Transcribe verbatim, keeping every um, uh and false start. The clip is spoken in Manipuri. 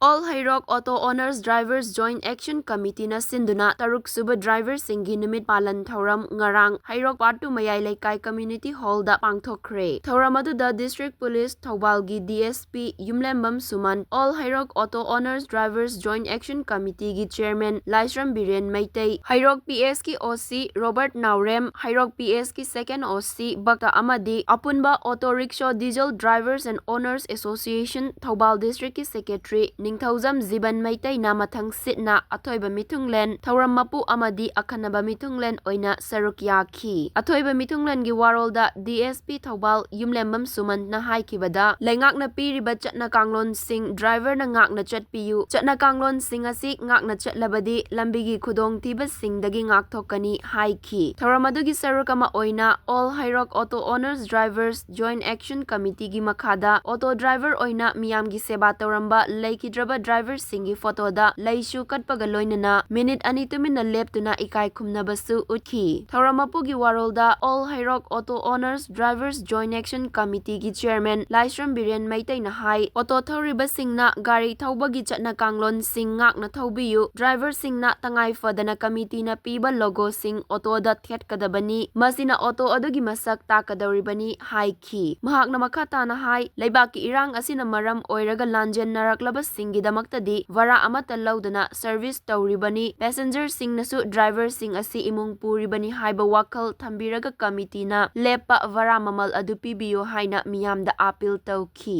All Heirok Auto Owners Drivers Joint Action Committeeꯅ ꯁꯤꯟꯗꯨꯅ ꯇꯔꯨꯛ ꯁꯨꯕ driverꯁꯤꯡꯒꯤ ꯅꯨꯃꯤꯠ ꯄꯥꯂꯟ ꯊꯧꯔꯝ ꯉꯔꯥꯡ ꯍꯩꯔꯣꯛ part two ꯃꯌꯥꯏ ꯂꯩꯀꯥꯏ community hallꯗ ꯄꯥꯡꯊꯣꯛꯈ꯭ꯔꯦ꯫ ꯊꯧꯔꯝ ꯑꯗꯨꯗ District Police ꯊꯧꯕꯥꯜꯒꯤ D S P ꯌꯨꯝꯂꯦꯝꯕꯝ ꯁꯨꯃꯟ, All Heirok Auto Owners Drivers Joint Action Committeeꯒꯤ chairman ꯂꯥꯏꯁ꯭ꯔꯝ ꯕꯤꯔꯦꯟ ꯃꯩꯇꯩ, ꯍꯩꯔꯣꯛ P S ꯀꯤ O C ꯔꯣꯕꯔꯠ ꯅꯥꯎꯔꯦꯝ, ꯍꯩꯔꯣꯛ P S ꯀꯤ second O C ꯕꯛꯇ ꯑꯃꯗꯤ ꯑꯄꯨꯟꯕ Auto Rickshaw Diesel Drivers and Owners Association Thoubal districtꯀꯤ secretary ꯅꯤꯡꯊꯧꯖꯝ ꯖꯤꯕꯟ ꯃꯩꯇꯩꯅ ꯃꯊꯪ ꯁꯤꯠꯅ ꯑꯊꯣꯏꯕ ꯃꯤꯊꯨꯡꯂꯦꯟ, ꯊꯧꯔꯝ ꯃꯄꯨ ꯑꯃꯗꯤ ꯑꯈꯟꯅꯕ ꯃꯤꯊꯨꯡꯂꯦꯟ ꯑꯣꯏꯅ ꯁꯔꯨꯛ ꯌꯥꯈꯤ꯫ ꯑꯊꯣꯏꯕ ꯃꯤꯊꯨꯡꯂꯦꯟꯒꯤ ꯋꯥꯔꯣꯜꯗ D S P ꯊꯧꯕꯥꯜ ꯌꯨꯝꯂꯦꯝꯕꯝ ꯁꯨꯃꯟꯅ ꯍꯥꯏꯈꯤꯕꯗ, ꯂꯩꯉꯥꯛꯅ ꯄꯤꯔꯤꯕ ꯆꯠꯅ ꯀꯥꯡꯂꯣꯟꯁꯤꯡ driverꯅ ꯉꯥꯛꯅ ꯆꯠꯄꯤꯌꯨ꯫ ꯆꯠꯅ ꯀꯥꯡꯂꯣꯟꯁꯤꯡ ꯑꯁꯤ ꯉꯥꯛꯅ ꯆꯠꯂꯕꯗꯤ ꯂꯝꯕꯤꯒꯤ ꯈꯨꯗꯣꯡꯊꯤꯕꯁꯤꯡꯗꯒꯤ ꯉꯥꯛꯊꯣꯛꯀꯅꯤ ꯍꯥꯏꯈꯤ꯫ ꯊꯧꯔꯝ ꯑꯗꯨꯒꯤ ꯁꯔꯨꯛ ꯑꯃ ꯑꯣꯏꯅ All Heirok Auto Owners Drivers Joint Action Committeeꯒꯤ ꯃꯈꯥꯗ auto driver ꯑꯣꯏꯅ ꯃꯤꯌꯥꯝꯒꯤ ꯁꯦꯕꯥ ꯇꯧꯔꯝꯕ ꯂꯩꯈꯤꯗ꯭ꯔꯕ driverꯁꯤꯡꯒꯤ photoꯗ ꯂꯩꯁꯨ ꯀꯠꯄꯒ ꯂꯣꯏꯅꯅ minute ꯑꯅꯤ ꯇꯨꯃꯤꯟꯅ ꯂꯦꯞꯇꯨꯅ ꯏꯀꯥꯏ ꯈꯨꯝꯅꯕꯁꯨ ꯎꯠꯈꯤ꯫ ꯊꯧꯔꯝ ꯃꯄꯨꯒꯤ ꯋꯥꯔꯣꯜꯗ All Heirok Auto Owners Drivers Joint Action Committeeꯒꯤ chairman ꯂꯥꯏꯁ꯭ꯔꯝ ꯕꯤꯔꯦꯟ ꯃꯩꯇꯩꯅ ꯍꯥꯏ, auto ꯊꯧꯔꯤꯕꯁꯤꯡꯅ ꯒꯥꯔꯤ ꯊꯧꯕꯒꯤ ꯆꯠꯅ ꯀꯥꯡꯂꯣꯟꯁꯤꯡ ꯉꯥꯛꯅ ꯊꯧꯕꯤꯌꯨ꯫ Driverꯁꯤꯡꯅ ꯇꯉꯥꯏ ꯐꯗꯅ committeeꯅ ꯄꯤꯕ logoꯁꯤꯡ autoꯗ ꯊꯦꯠꯀꯗꯕꯅꯤ꯫ ꯃꯁꯤꯅ auto ꯑꯗꯨꯒꯤ ꯃꯁꯛ ꯇꯥꯛꯀꯗꯧꯔꯤꯕꯅꯤ ꯍꯥꯏꯈꯤ꯫ ꯃꯍꯥꯛꯅ ꯃꯈꯥ ꯇꯥꯅ ꯍꯥꯏ, ꯂꯩꯕꯥꯛꯀꯤ ꯏꯔꯥꯡ ꯑꯁꯤꯅ ꯃꯔꯝ ꯑꯣꯏꯔꯒ ꯂꯥꯟꯖꯦꯟꯅꯔꯛꯂꯕꯁꯤꯡꯒꯤꯗꯃꯛꯇꯗꯤ ꯚꯔꯥ ꯑꯃꯠꯇ ꯂꯧꯗꯅ service ꯇꯧꯔꯤꯕꯅꯤ꯫ Passengerꯁꯤꯡꯅꯁꯨ driverꯁꯤꯡ ꯑꯁꯤ ꯏꯃꯨꯡ ꯄꯨꯔꯤꯕꯅꯤ ꯍꯥꯏꯕ ꯋꯥꯈꯜ ꯊꯝꯕꯤꯔꯒ committeeꯅ ꯂꯦꯞꯄ ꯚꯔꯥ ꯃꯃꯜ ꯑꯗꯨ ꯄꯤꯕꯤꯌꯨ ꯍꯥꯏꯅ ꯃꯤꯌꯥꯝꯗ appeal ꯇꯧꯈꯤ꯫